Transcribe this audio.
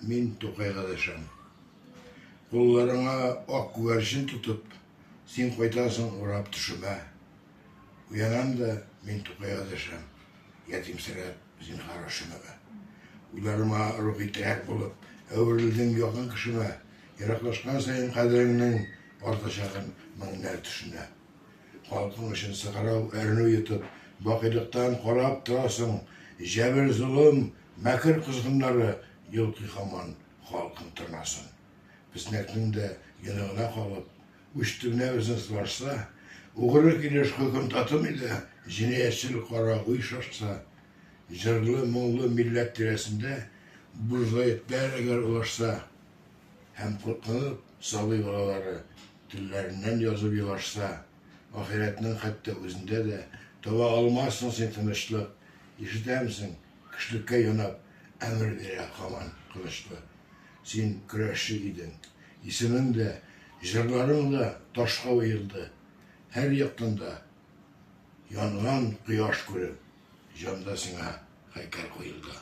мин Тукайга дәшәм. Кулларыңа ак күгәрчен тотып, Син кайтасың урап төшемә. Уянам да, мин Тукайга дәшәм, Ятимсерәп, зинһар өшемәмә. Уйларыма рухи терәк булып, Әверелдең якын кешемә. Ераклашкан саен кадереңнең Артачагын меңнәр төшенә. Халкың өчен сыкрау, әрнү йотып, Бакыйлыктан карап торасың. Җәбер-золым, мәкер козгыннары Йолкый һаман халкың тырнасын. Песнәкнең дә йоны гына калып, уч төбенә безне сылашса, угры килеш хөкем татымый да, җинаятьчел кара уй шашса, җырлы, моңлы милләт тирәсендә буржуа этләр әгәр улашса, һәм куркынып сабый балалары телләреннән язып елашса, ахирәтнең хәтта үзендә дә таба алмассың син тынычлык, ишетәмсең, кешелеккә янап, әмер бирә һаман кылычлы. Син көрәшче идең. Исемең дә, җырларың да ташка уелды. Һәр яктан да янган кояш күреп, җанда сиңа һәйкәл куелды.